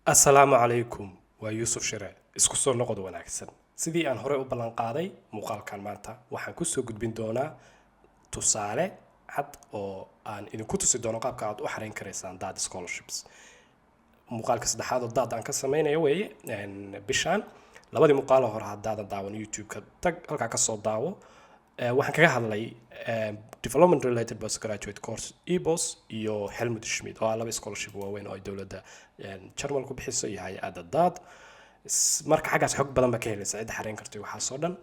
Assalaamu calaykum, waa Yuusuf Shire. Isku soo noqod wanaagsan. Sidii aan horey u ballan qaaday, muuqaalkan maanta waxaan kusoo gudbin doonaa tusaale cad oo aan idinku tusi doono qaabka aad u xareyn karaysaan DAAD scholarships. Muuqaalka saddexaad oo DAAD aan ka sameynayo weeye bishaan. Labadii muuqaal oo hore haddaadan daawan, YouTube-ka tag, halkaa kasoo daawo. Waxaan kaga hadlay development related postgraduate course EPOS iyo Helmut Schmidt, oo ah laba scholarship waaweyn oo ay dowladda Jarmalku bixiso iyo hay-adda DAAD. Marka xaggaas xog badan baa ka helaysa, cidda xareyn karto iyo waxaasoo dhan.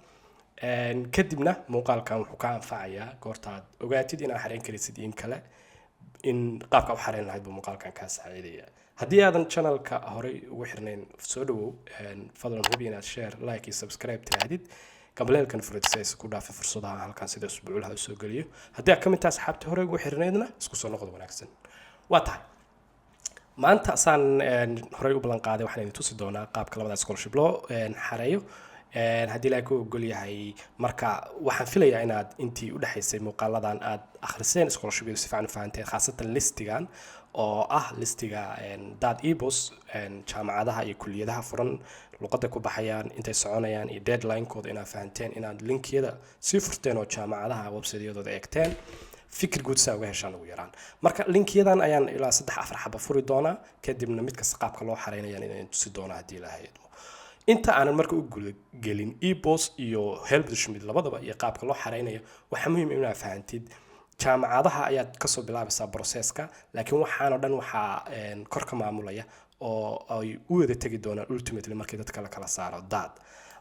Kadibna muuqaalkan wuxuu ka anfacayaa goortaad ogaatid inaad xareyn karaysid in kale, in qaabka u xareyn lahayd buu muuqaalkan kaa saaciidaya. Haddii aadan channelka horey ugu xirnayn, soo dhawow. Fadlan hubi inaad share, like iyo subscribe tiraahdid, gambaleelkan furid si aysan ku dhaafin fursadaha halkan sida usbuuclaha usoo geliyo. Haddii aad ka mid tahay asxaabtii horey ugu xirnaydna, isku soo noqod wanaagsan. Waa tahay, maanta saan horey u ballan qaaday, waxaan idin tusi doonaa qaabka labada scholarship loo xareeyo, haddii Ilaahay ku ogol yahay. Marka waxaan filayaa inaad intii u dhexaysay muuqaaladan aad akhriseen scholarshipyadu, si fiican u fahanteen, khaasatan listigan oo ah listiga DAAD EPOS, jaamacadaha iyo kuliyadaha furan, luqadda ku baxayaan, intay soconayaan iyo deadline-kooda, inaad fahanteen, inaad linkiyada sii furteen oo jaamacadaha website-yadooda eegteen, fikir guud saa uga heshaan ugu yaraan. Marka linkiyadan ayaan ilaa saddex afar xaba furi doonaa, kadibna mid kasta qaabka loo xareynayaan inaan tusi doonaa, haddii Ilaahay idmo. Inta aanan marka u gudagelin EPOS iyo Helmut Schmidt labadaba iyo qaabka loo xareynayo, waxaa muhiim inaad fahantid jaamacadaha ayaad kasoo bilaabaysaa processka, laakiin waxaanoo dhan waxaa kor ka maamulaya oo ay u wada tegi doonaan ultimately markii dadka la kala saaro DAAD.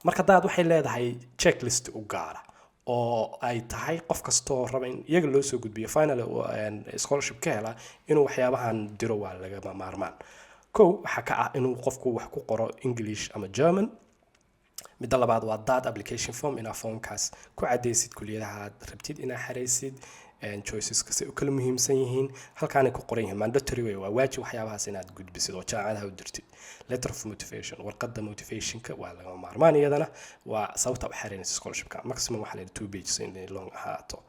Marka DAAD waxay leedahay checklist u gaara oo ay tahay qof kastoo raba in iyaga loo soo gudbiyo, final scholarship ka hela, inuu waxyaabahan diro waa lagama maarmaan. Kow waxaa ka ah inuu qofku wax ku qoro English ama German. Midda labaad waa DAAD application form, inaad formkaas ku cadaysid kuliyadaha aad rabtid inaad xareysid, choiceska say u kala muhiimsan yihiin, halkaanay ku qoran yihiin. Mandatory way, waa waajib waxyaabahaas inaad gudbisid oo jaamacadaha u dirtid. Letter of motivation, warqadda motivationka, waa lagama maarmaan iyadana, waa sababta u xareynaysa scholarshipka. Maximum waxaa la yidhi 2 pages inay long ahaato.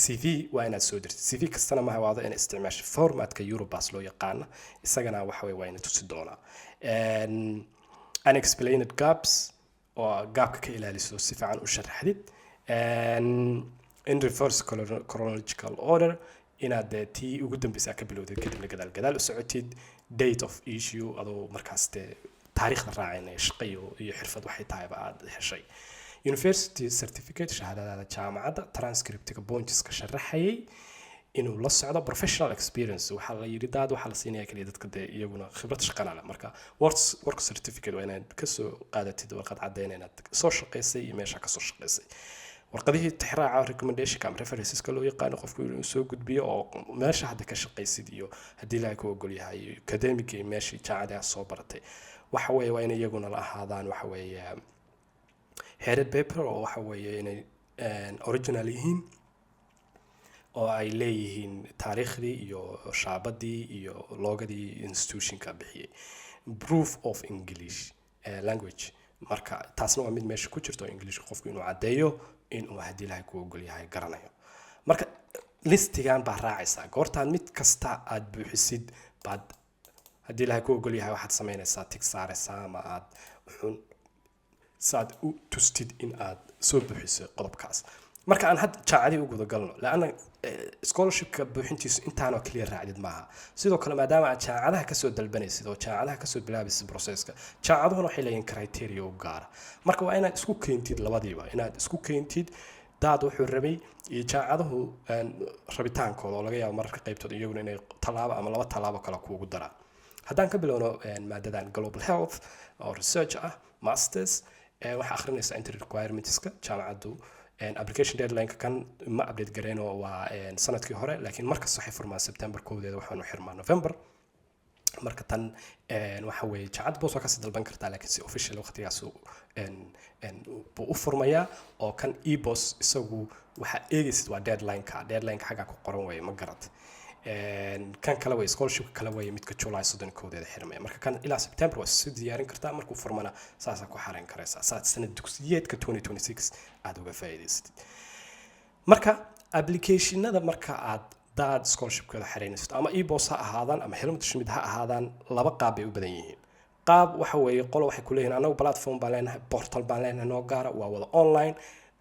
CV waa inaad soo dirtid. CV kastana maha, waado inaad isticmaasho formatka Europass loo yaqaana. Isagana waxa wey waa ina tusi doonaa. Unexplained gaps oo gapka ka ilaaliso, si fiican u sharaxdid. In reverse chronological order, inaad dee tii ugu dambeysa ka bilowdid, kadibna gadaal gadaal u socotid. Date of issue, adoo markaas dee taariikhda raacinaya, shaqo iyo xirfad waxay tahayba aad heshay. University certificate, shahaadadaada jaamacadda, transcriptiga pointska sharaxayay inuu la socdo. Professional experience, waxaa la yidhi DAAD waxaa la siinaya kaliya dadka dee iyaguna khibrad shaqana leh. Marka work certificate waa inaad kasoo qaadatid warqad caddeyn inaad soo shaqaysay iyo meesha kasoo shaqaysay. Warqadihii tixraaca, recommendationka ama referenceska loo yaqaano, qofku inuu soo gudbiyo oo meesha hadda ka shaqaysid iyo haddii Ilaahay ku ogol yahay academic iyo meeshii jaamacadaha soo baratay, waxa weeye waa inay iyaguna la ahaadaan waxa weeye headed paper, oo waxa weeye inay original yihiin oo ay leeyihiin taariikhdii iyo shaabadii iyo loogadii institutionka bixiyey. Proof of English language, marka taasna waa mid meesha ku jirto, English qofku inuu caddeeyo inuu, haddii Ilaahay ku ogol yahay, garanayo. Marka listigan baa raacaysaa. Goortaad mid kasta aad buuxisid baad, haddii Ilaahay ku ogol yahay, waxaad samaynaysaa tick saaraysaa ama aad wuxuun saad u tustid in aad soo buuxisay qodobkaas. Marka aan hadda jaamacadihii u gudagalno, laanna scholarshipka buuxintiisu intaanoo keliya raacdid maaha. Sidoo kale, maadaama aad jaamacadaha kasoo dalbanaysid oo jaamacadaha kasoo bilaabaysid processka, jaamacaduhuna waxay leeyihin criteria u gaara. Marka waa inaad isku keentid labadiiba, inaad isku keentid DAAD wuxuu rabay iyo jaamacaduhu rabitaankooda, oo laga yaabo mararka qaybtood iyaguna inay tallaabo ama laba tallaabo kale kuugu daraan. Haddaan ka bilowno maadadan global health oo research ah masters, waxaa akhrinaysaa entry requirementska jaamacaddu. Application deadline-ka kan ma update gareyno, waa sanadkii hore, laakiin markasta waxay furmaan September 1deeda, waxaanu xirmaa November. Marka tan waxa weeye jaamacadda boos waa kasii dalban kartaa, laakiin si official waqtigaas buu u furmayaa. Oo kan EPOS isagu waxaa eegaysid waa deadline-ka, deadline-ka xaggaa ku qoran weeye, ma garat? Kan kale way scholarshipka kale way midka July 31deeda xirmaya. Marka kan ilaa September waa isu diyaarin kartaa, markuu furmana saasaa ku xareyn karaysaa, saad sanad dugsiyeedka 2026 aad uga faa'iidaysatid. Marka applicationada marka aad DAAD scholarshipkooda xareynaysato, ama EPOS ha ahaadaan ama Helmut Schmidt ha ahaadaan, laba qaab bay u badan yihiin. Qaab waxa weeye qolo waxay ku leeyihiin, "Anagu platform baan leenahay, portal baan leenahay noo gaara, waa wada online,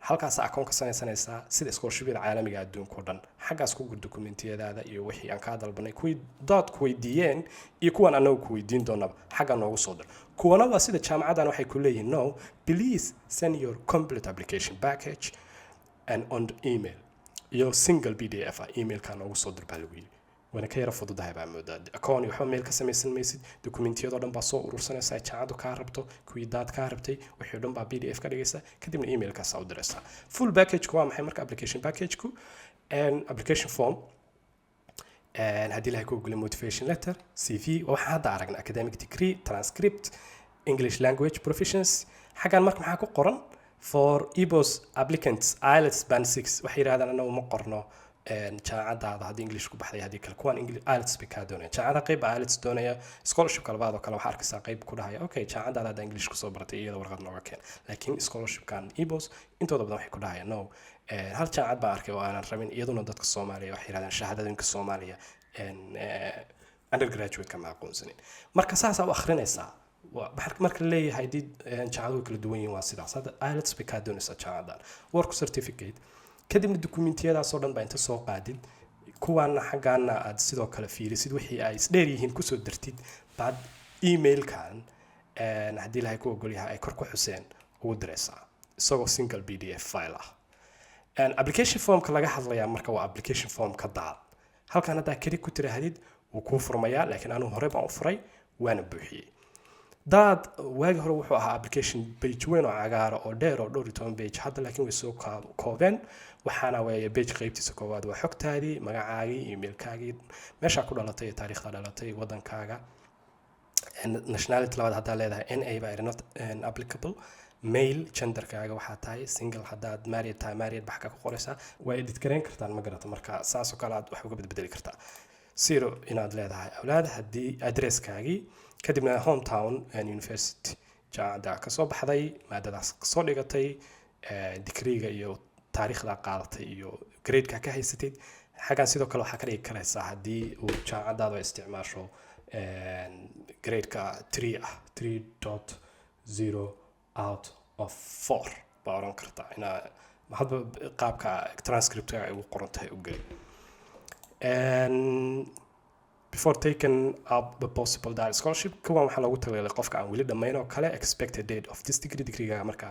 halkaas akoon ka samaysanaysaa sida scholarshipyada caalamiga adduunka o dhan. Xaggaas ku gur dokumentiyadaada iyo wixii aan kaa dalbanay, kuwii DAAD ku weydiiyeen iyo kuwaan anagu ku weydiin doonaba xagga noogu soo dir." Kuwana waa sida jaamacadan, waxay ku leeyihiin, "No, please send your complete application package and on the email iyo single PDF ah, emailkaa noogu soo dir," baa lagu yidhi. Waana ka yara fududahay baa moodaa. Akoon iyo waxba meel ka samaysan maysid, dokumentiyadoo dhan baa soo urursanaysaa jaamacaddu kaa rabto, kuwii DAAD kaa rabtay, wixii o dhan baa PDF ka dhigaysa, kadibna emailkaasaa u diraysaa. Full packageku waa maxay marka? Application packageku, application form, haddii Ilahay ku ogolay, motivation letter, CV, waa waxaan hadda aragna, academic degree transcript, English language proficiency. Xaggan marka maxaa ku qoran? For EPOS applicants, IELTS band 6. Waxay yidhahdaan, "Anagu ma qorno jaamacadaada haddii English ku baxday, haddii kale." Kuwan IELTS bay kaa doonaya. Jaamacada qayb baa IELTS doonaya. Scholarshipka labaad oo kale waxaa arkaysaa qayb ku dhahaya, "Okay, jaamacadaada haddaa English kusoo baratay, iyada warqad nooga keen." Laakiin scholarshipkan EPOS intooda badan waxay ku dhahayaan no. Hal jaamacad baan arkay oo aanan rabin iyaduna dadka Soomaaliya. Waxay yidhahdaan, shahaadooyinka Soomaaliya undergraduate-ka ma aqoonsanin. Marka saasaa u akhrinaysaa. Marka la leeyahay haddii jaamacaduhu kala duwan yihiin, waa sidaas. Hadda IELTS bay kaa doonaysaa jaamacadan, work certificate, kadibna dukumentiyadaasoo dhan baa inta soo qaadid, kuwaana xaggaana aad sidoo kale fiirisid, wixii ay isdheer yihiin kusoo dartid, baad emailkan, haddii Ilahay ku ogol yahay, ay kor ku xuseen ugu diraysaa isagoo single PDF file ah. Application formka laga hadlayaa marka waa application formka DAAD. Halkan haddaa keli ku tiraahdid, wuu kuu furmayaa, laakiin anugu hore baan u furay, waana buuxiyey. DAAD waagi hore wuxuu ahaa application page weyn oo cagaara oo dheer oo dhowr iyo toban page. Hadda laakiin way soo koobeen. Waxaana weeye page qaybtiisa koowaad waa xogtaadii, magacaagii, emailkaagii, meeshaa ku dhalatay iyo taariikhda dhalatay, wadankaaga, nationality labaad haddaa leedahay, NA baa not applicable, male, genderkaaga waxaa tahay single, haddaad married tahay married bax ka ku qoraysaa. Waa edit gareyn kartaan, ma garata? Marka saas oo kale aad wax uga bedbedeli kartaa. Zero inaad leedahay awlaad haddii, addresskaagii, kadibna hometown and university, jaamacadda kasoo baxday, maadadaas kasoo dhigatay, digriga iyo taariikhda qaadatay iyo gradeka ka haysatid. Xaggan sidoo kale waxaa ka dhigi karaysaa haddii uu jaamacadaadu ay isticmaasho gradeka 3 ah, 3.0 out of 4 baa oran kartaa, inaa hadba qaabka transcriptka ay ugu qoran tahay u geli. Before taking up the possible DAAD scholarship, kuwan waxaa loogu talagalay qofka aan weli dhammayn oo kale. Expected date of this degree, degreega marka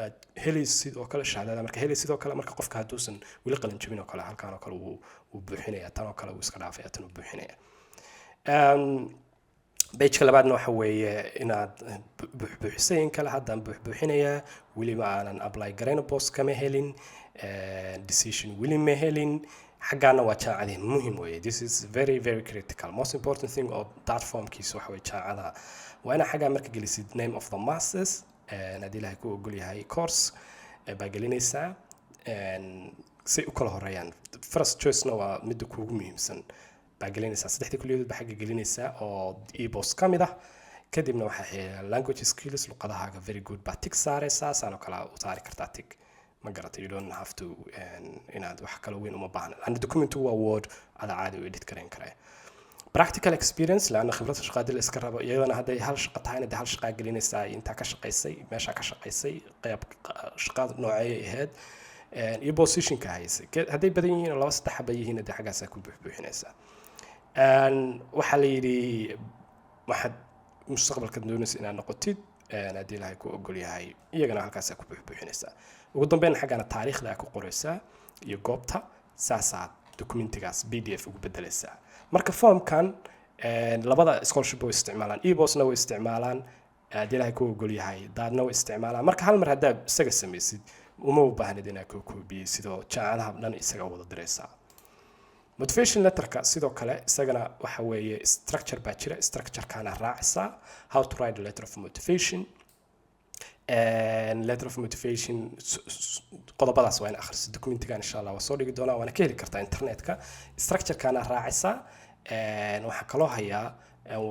aad helaysid oo kale, shahaadada marka helaysid oo kale. Marka qofka hadduusan weli qalin jabin oo kale, halkaan oo kale wuu buuxinaya, tan oo kale wuu iska dhaafaya, tan uu buuxinaya. Pageka labaadna waxa weeye inaad buuxbuuxisay in kale. Haddaan buuxbuuxinayaa, weli ma aanan apply garayn, boos kama helin, decision weli ma helin. Xaggaana waa jaamacadii muhim weeye. This is very very critical. Most important thing oo DAAD formkiisa waxa weye jaamacadaha. Waa inaad xaggaa marka gelisid name of the masters, haddii Ilahay ku ogol yahay, course baa gelinaysaa say u kala horeeyaan. First choicena waa midda kuugu muhiimsan baa gelinaysaa. Saddexdii kuliyadood baa xagga gelinaysaa oo EPOS ka mid ah. Kadibna waxaa xiga language skills, luqadahaaga very good baa tick saaraysaa. Saan oo kale u saari kartaa tick, ma garatay? You don't have to inaad wax kale weyn uma baahna, laanna documentu waa Word, ada caadi u edit karayn karaya. Practical experience, laanna khibrada shaqaadii la iska rabo, iyadana hadday hal shaqo tahayna, dee hal shaqaa gelinaysaa, intaa ka shaqaysay, meeshaa ka shaqaysay, qeyb shaqada nooceeyay ahayd iyo positionka haysay. Hadday badan yihiin oo laba saddex xaba yihiin, dee xaggaasaa ku buuxbuuxinaysaa. Waxaa la yidhi waxaad mustaqbalka doonaysa inaad noqotid, haddii Ilaahay ku ogol yahay, iyagana halkaasaa ku buuxbuuxinaysaa. Ugu dambeyn xaggana taariikhda ku qoraysaa iyo goobta. Saasaad documentigaas PDF ugu bedelaysaa. Marka formkan labada scholarship way isticmaalaan, EPOSna way isticmaalaan, haddii Ilaahay ku ogol yahay, DAADna way isticmaalaan. Marka hal mar haddaad isaga samaysid, uma u baahnid inaad ku koobiyey, sidoo jaamacadaha dhan isaga wada diraysaa. Motivation letterka sidoo kale isagana waxa weeye structure baa jira, structurekana raacaysaa. How to write a letter of motivation. And letter of motivation qodobadaas waa in akhriso. Documentigan insha Allah waa soo dhigi doonaa, waana ka heli kartaa internetka. Structurekana raacaysaa. Waxaan kaloo hayaa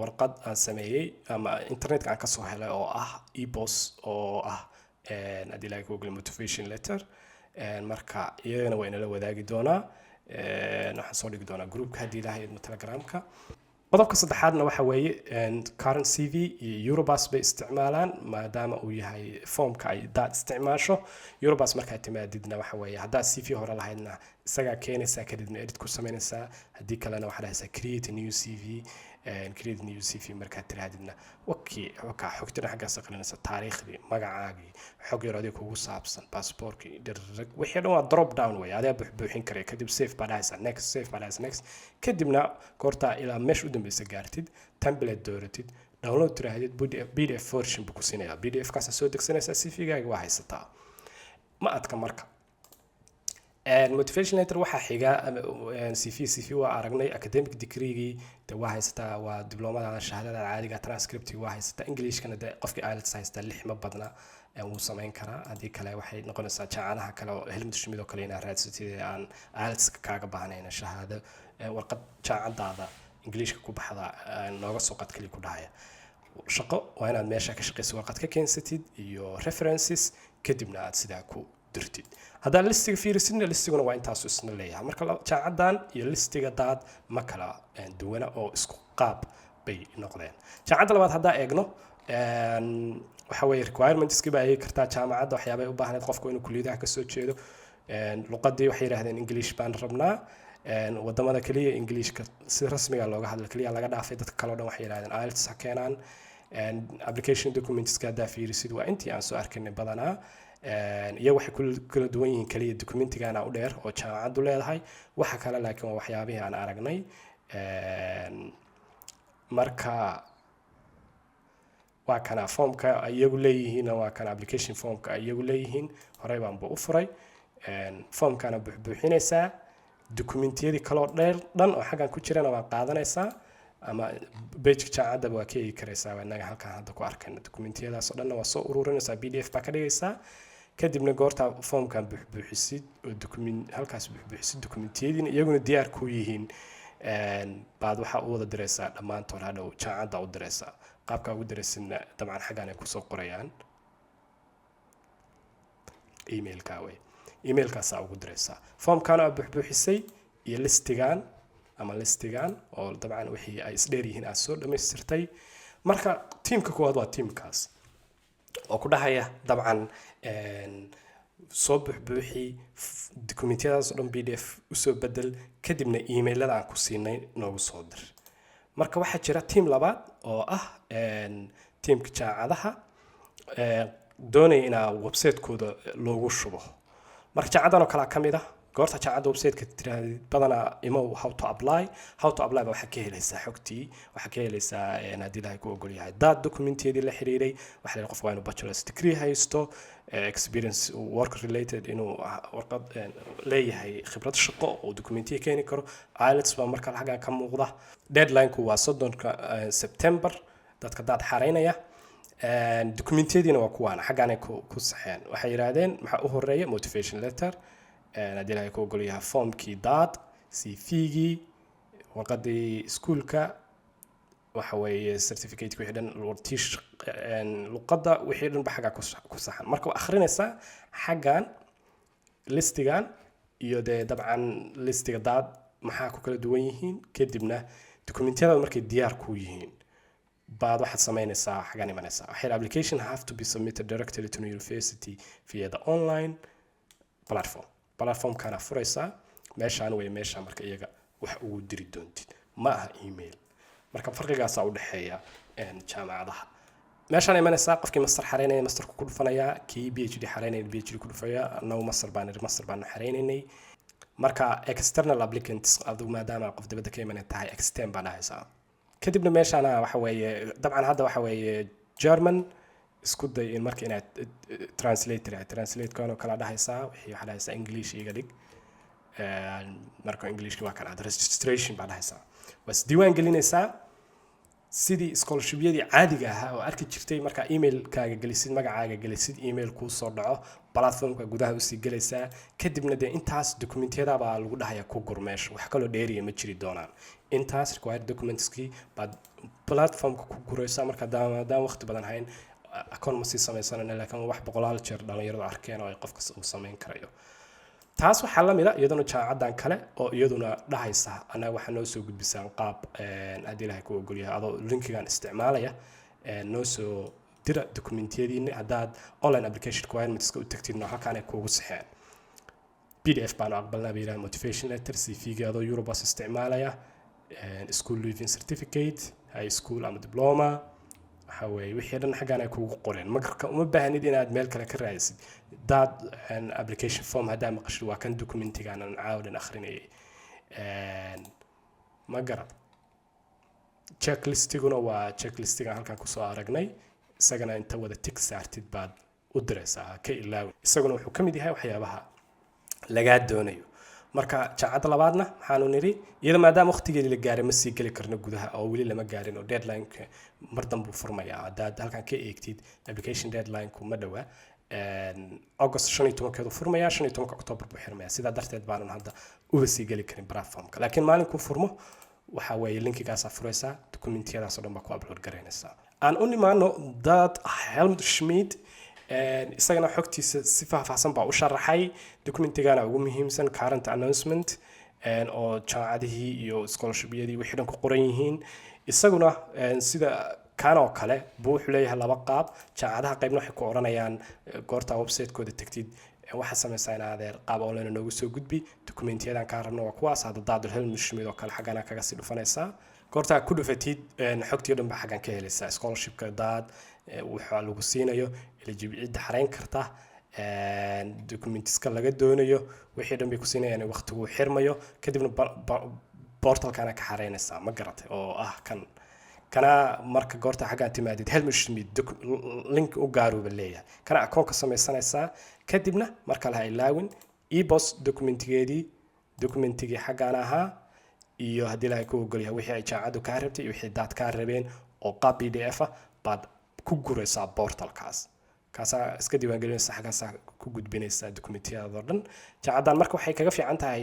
warqad aan sameeyey ama internetka aan kasoo helay oo ah EPOS oo ah, haddii Ilaahay ku ogol, motivation letter. Marka iyagana waa inala wadaagi doonaa. Waxaan soo dhigi doonaa groupka, haddii Ilaahay idmo, Telegramka. Qodobka saddexaadna waxa weeye current CV iyo Europass bay isticmaalaan, maadaama uu yahay formka ay DAAD isticmaasho. Europass markaad timaadidna, waxa weeye haddaad CV hore lahaydna isagaa keenaysaa, kadibna edit ku samaynaysaa. Haddii kalena waxaa dhahaysaa "create a new CV". "Create new CV" markaad tirahdidna, wakii wakaa xogtina xaggaas aqrinaysa: taariikhdii, magacaagii, xog yar adiga kugu saabsan, passportkii, dhirrag, wixii dhan waa drop down wey, adaa buuxbuuxin karaya. Kadib save baa dhahaysaa, next, save baa dhahaysaa, next. Kadibna goortaa ilaa meesha u dambeysa gaartid, template dooratid, download tiraahdid, PDF version buu ku siinayaa. PDF kaasa soo degsanaysaa, CV-gaaga waa haysataa. Ma adka. Marka motivation letter waxaa xiga CV. CV waa aragnay. Academic degreegii de waa haysataa, waa dibloomadaada, shahaadada caadiga, transcriptigi waa haysataa. Englishkana de qofkii IELTS haystaa, 6 ma badna, wuu samayn karaa. Haddii kale waxay noqonaysaa jaamacadaha kale oo Helmut Schmidt oo kale inaad raadsatid ee aan IELTS kaaga baahnayn, shahaado, warqad jaamacadaada Englishka ku baxda nooga soo qad kali ku dhahaya. Shaqo waa inaad meesha ka shaqayso, warqad ka keensatid iyo references, kadibna aad sidaa ku dirtid. Haddaad listiga fiirisidna, listiguna waa intaasu isna leeyahay. Marka jaamacadan iyo listiga DAAD ma kala duwana oo isku qaab bay noqdeen. Jaamacadda labaad haddaa eegno, waxa weeye requirementski baa eegi kartaa. Jaamacadda waxyaabay u baahneed qofku inuu kuliyadaha kasoo jeedo. Luqadii waxay yidhahdeen English baan rabnaa. Wadamada keliya Englishka si rasmiga looga hadla keliya laga dhaafay. Dadka kale o dhan waxay yidhahdeen IELTS ha keenaan. Application documentska haddaa fiirisid, waa intii aan soo arkaynay badanaa. Iyagu waxay ku kala duwan yihiin keliya documentigana u dheer oo jaamacaddu leedahay. Waxa kale laakiin waa waxyaabihii aan aragnay. Marka waa kana formka iyagu leeyihiinna, waa kana application formka iyagu leeyihiin. Horey baanba u furay. Formkana buuxbuuxinaysaa, documentiyadii kaloo dheer dhan oo xaggan ku jirana waa qaadanaysaa, ama pageka jaamacaddaba waa ka eegi karaysaa. Waa innaga halkaan hadda ku arkayna. Documentiyadaas oo dhanna waa soo ururinaysaa, PDF baa ka dhigaysaa. Kadibna goortaa formkan buuxbuuxisid oo document halkaas buuxbuuxisid, documentiyadiina iyaguna diyaar ku yihiin, baad waxaa u wada diraysaa dhammaantood hadhow jaamacadda u diraysaa. Qaabkaa ugu diraysidna dabcan xaggan ay kusoo qorayaan, emailka wey, emailkaasaa ugu diraysaa formkan aa buuxbuuxisay iyo listigan ama listigan oo dabcan wixii ay isdheer yihiin aad soo dhammaystirtay. Marka tiimka koowaad waa tiimkaas oo ku dhahaya dabcan soo buuxbuuxi dokumentiyadaas oo dhan, PDF usoo bedel, kadibna emailada aan ku siinay noogu soo dir. Marka waxaa jira tiim labaad oo ah tiimka jaamacadaha doonaya inaa website-kooda loogu shubo. Marka jaamacadan oo kalea ka mid ah, goorta jaamacadda website-ka tirahdid badanaa imow "how to apply". "How to apply" ba waxaa ka helaysaa xogtii, waxaa ka helaysaa haddii Ilaahay ku ogol yahay DAAD documentiyadii la xiriiray. Waxaa la qofku waa inuu bachelor's degree haysto, experience work related, inuu warqad leeyahay, khibrad shaqo oo documentiya keeni karo. IELTS baa marka xaggan ka muuqda. Deadline-ku waa 30-ka September dadka DAAD xareynaya. Documentiyadiina waa kuwaana xaggaanay ku saxeen. Waxay yidhaahdeen maxaa u horeeya? Motivation letter, haddii Ilaahay ku ogol yahay formkii DAAD, CV-gii, warqadii iskuulka, waxa weeye certificate, wixii dhan, tiish, luqadda, wixii dhan ba xaggaa ku saxan. Marka waa akhrinaysaa xaggan listigan iyo dee dabcan listiga DAAD maxaa ku kala duwan yihiin. Kadibna dokumentiyada markay diyaar ku yihiin baad waxaad samaynaysaa xaggan imanaysaa. Waxay application have to be submitted directly to the university via the online platform. Platformkana furaysaa, meeshaan wey meesha marka iyaga wax ugu diri doontid, ma aha email. Marka farqigaasaa u dhexeeya jaamacadaha. Meeshaan imanaysaa, qofkii master xareynaya masterku ku dhufanayaa, kii PhD xareynaya PhD ku dhufaya. Annagu master baan master baanu xareynaynay. Marka external applicants, adigu maadaama qof dibadda ka imanay tahay, extern baa dhahaysaa. Kadibna meeshaana waxa weeye dabcan hadda waxa weeye German. Isku day in marka inaad translate tiraahdo, translate kan oo kala dhahaysaa, wixii waxaa dhahaysaa English iga dhig. Marka Englishki waa kan aad registration baa dhahaysaa, waa isdiiwaan gelinaysaa sidii scholarshipyadii caadiga ahaa oo arki jirtay. Markaa emailkaaga gelisid, magacaaga gelisid, email kuu soo dhaco, platformka gudaha usii gelaysaa. Kadibna dee intaas dokumentiyada baa lagu dhahaya ku gur meesha. Wax kaloo dheeriya ma jiri doonaan. Intaas required documentskii baad platformka ku guraysaa. Marka haddaan waqti badan hayn, akoon ma sii samaysanana, laakiin wax boqolaal jeer dhalinyaradu arkeen oo ay qof kasta uu samayn karayo. Taas waxaa la mid a iyaduna jaamacaddan kale oo iyaduna dhahaysa, annaga waxaa noo soo gudbisaan qaab, haddii Ilahay ku ogolyahay, adoo linkigan isticmaalaya, noo soo dira dokumentiyadiina. Haddaad online application requirementska u tagtidna, halkaan ay kuugu saxeen. PDF baanu aqbalnaa bay yidhahdeen, motivation letter, CV-ga adoo Europass isticmaalaya, school leaving certificate, high school ama diploma. Waxa weeye wixii dhan xaggaan ay kugu qoreen. Marka uma baahnid inaad meel kale ka raadisid. Daad application form haddaa maqashid, waa kan documentigan aan caawa dhan akhrinayay. Ma garad? Checklistiguna waa checklistigan halkan kusoo aragnay. Isagana inta wada tick saartid baad u diraysaa, ka ilaawin. Isaguna wuxuu ka mid yahay waxyaabaha lagaa doonayo. Marka jaamacadda labaadna maxaanu nidhi? Iyada maadaama waqtigeedii la gaaray, ma sii geli karno gudaha oo weli lama gaarin oo deadline-ka mar danbuu furmayaa. Haddaad halkan ka eegtid, application deadline-ku ma dhowa. August 15-keedu furmaya, 15-ka October buu xirmaya. Sidaa darteed baanan hadda uba sii geli karin platformka, laakiin maalinkuu furmo, waxa weeye linkigaasaa furaysaa, dokumentiyadaas oo dhan baa ku upload garaynaysaa. Aan u nimaano dad Helmut Schmidt. Isagana xogtiisa si faahfaahsan baa u sharaxay. Documentigana ugu muhiimsan, current announcement, oo jaamacadihii iyo scholarshipyadii wixii dhan ku qoran yihiin. Isaguna sida kan oo kale buu wuxuu leeyahay laba qaab. Jaamacadaha qaybna waxay ku odhanayaan, goortaa website-kooda tagtid, waxaad samaysaa in adeer qaab online noogu soo gudbi, dokumentiyadan kaa rabno waa kuwaas. Hadda daadul Helmut Schmidt oo kale xaggana kaga sii dhufanaysaa. Goortaa ku dhufatid, xogtii o dhan baa xaggan ka helaysaa: scholarshipka daad waxa lagu siinayo, eligibility, cidda xareyn karta, documentiska laga doonayo, wixii dhan bay ku siinayaan, waqtigu xirmayo. Kadibna portalkana ka xareynaysaa, ma garatay? Oo ah kan kana. Marka goorta xaggaan timaadid, Helmut Schmidt link u gaaruuba leeyahay, kana akoon ka samaysanaysaa. Kadibna marka laha ilaawin EPOS documentigeedii, documentigii xaggaan ahaa, iyo haddii Ilaahay ku ogolyahay wixii ay jaamacaddu kaa rabtay iyo wixii daad kaa rabeen oo qaab PDF ah baad ku guraysaa portalkaas. Kaasaa iska diiwaangelinaysa, xaggaasaa ku gudbinaysaa dokumentiyadaadoo dhan. Jaamacaddan marka waxay kaga fiican tahay,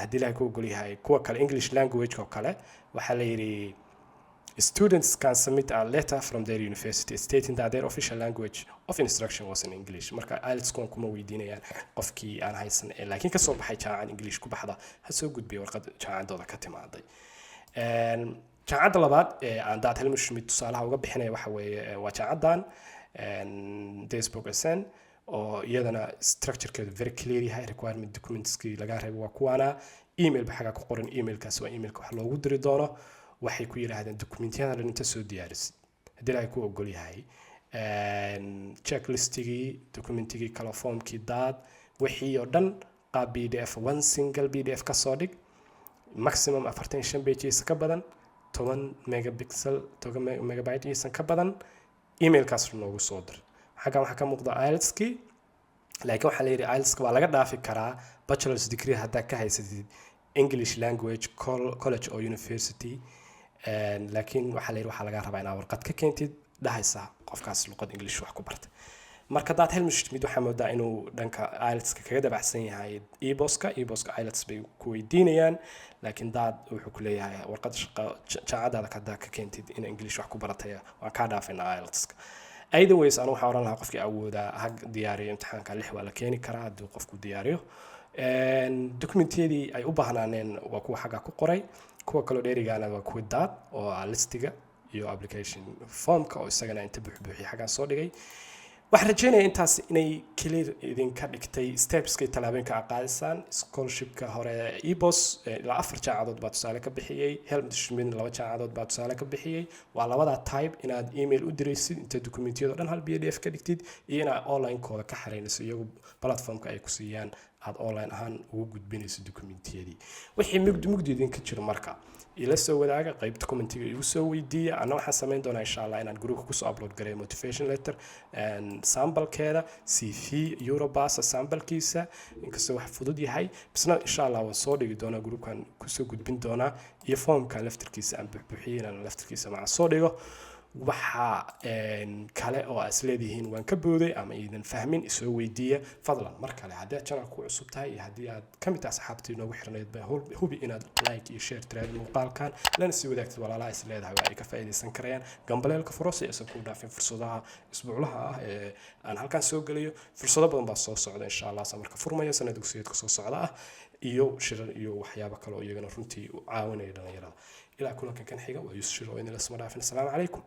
haddii Ilaahay ku ogolyahay, kuwa kale English language oo kale, waxaa la yidhi, "Students can submit a letter from their university stating that their official language of instruction was in English." Marka IELTS kuwan kuma weydiinayaan. Qofkii aan haysan ee laakiin kasoo baxay jaamacad English ku baxda, ha soo gudbiya warqad jaamacadooda ka timaaday. Jaamacadda labaad ee aan daad Helmut Schmidt tusaalaha uga bixinaya waxa weeye waa jaamacaddan Duisburg Essen, oo iyadana structurekeedu very clear yahay. Requirement documentskii laga reebay waa kuwaana. Email ba xagaa ku qoran, emailkaas waa emailka wax loogu diri doono. Waxay ku yidhaahdeen, dokumentiyada dhan inta soo diyaarisid, haddii Ilaahay ku ogol yahay, checklistigii, documentigii kale, formkii daad, wixii oo dhan qaab PDF, one single PDF ka soo dhig, maximum 45 pages ka badan, 10 megapixel, 10 megabyte iisan ka badan, emailkaas noogu soo dir. Xaggan waxaa ka muuqda IELTS-kii, laakiin waxaa la yidhi IELTS-ka waa laga dhaafi karaa bachelor's degree haddaa ka haysatid English language college or university. Laakiin waxaa la yidhi, waxaa lagaa rabaa inaad warqad ka keentid dhahaysa qofkaas luqad English wax ku bartay. Marka daad Helmut Schmidt waxaa moodaa inuu dhanka IELTS-ka kaga dabacsan yahay EPOS-ka. EPOS-ka IELTS bay ku weydiinayaan, laakiin daad wuxuu ku leeyahay, warqad shaqo jaamacadaada haddaa ka keentid in English wax ku barataya, waan kaa dhaafaynaa IELTS-ka. Either ways, anu waxaan oran lahaa, qofkii awoodaa ha diyaariyo imtixaanka. 6 waa la keeni karaa haddii qofku diyaariyo. Documentiyadii ay u baahnaaneen waa kuwa xagga ku qoray. Kuwa kaloo dheerigaana waa kuwa daad oo ah listiga iyo application formka, oo isagana inta buuxbuuxiya xaggan soo dhigay. Waxaan rajeynaya intaas inay clear idinka dhigtay stepska iyo tallaabooyinka aad qaadaysaan. Scholarshipka hore EPOS ilaa afar jaacadood baa tusaale ka bixiyey. Helmut Schmidt laba jaacadood baa tusaale ka bixiyey. Waa labada type: inaad email u diraysid, inta dokumentiyado dhan hal PDF ka dhigtid, iyo inaad online-kooda ka xareynayso, iyagu platformka ay ku siiyaan aad online ahaan ugu gudbinayso dokumentiyadii. Wixii mugdi mugdi idinka jiro marka ila soo wadaaga, qaybta commentiga igu soo weydiiya. Anna waxaan samayn doonaa, insha Allah, inaan groupka kusoo upload gareeyo motivation letter samplekeeda, CV Europass samplekiisa, inkastoo wax fudud yahay bisna, insha Allah waan soo dhigi doonaa, groupkan kusoo gudbin doonaa, iyo formkan laftarkiisa aan buxbuxiyey inaan laftarkiisa maca soo dhigo. Waxa kale oo aad isleedihiin waan ka booday ama idin fahmin, isoo weydiiya fadlan. Mar kale, haddii aad channel ku cusub tahay iyo haddii aad ka mid tahay asxaabtii noogu xirnayd ba, hubi inaad like iyo share tiraahdo muuqaalkan, lana sii wadaagtid walaalaha is leedahay waa ay ka faa'iidaysan karayaan. Gambaleelka furo si aysan kuu dhaafin fursadaha isbuuclaha ah ee aan halkan soo gelayo. Fursado badan baa soo socda, insha Allah, samarka furmaya, sanad dugsiyeedka soo socda ah, iyo shirar iyo waxyaabo kale oo iyagana runtii u caawinaya dhalinyarada. Ilaa kulankan kan xiga, waa Yuusuf Shiro oo idin lasma dhaafin. Asalaamu calaykum.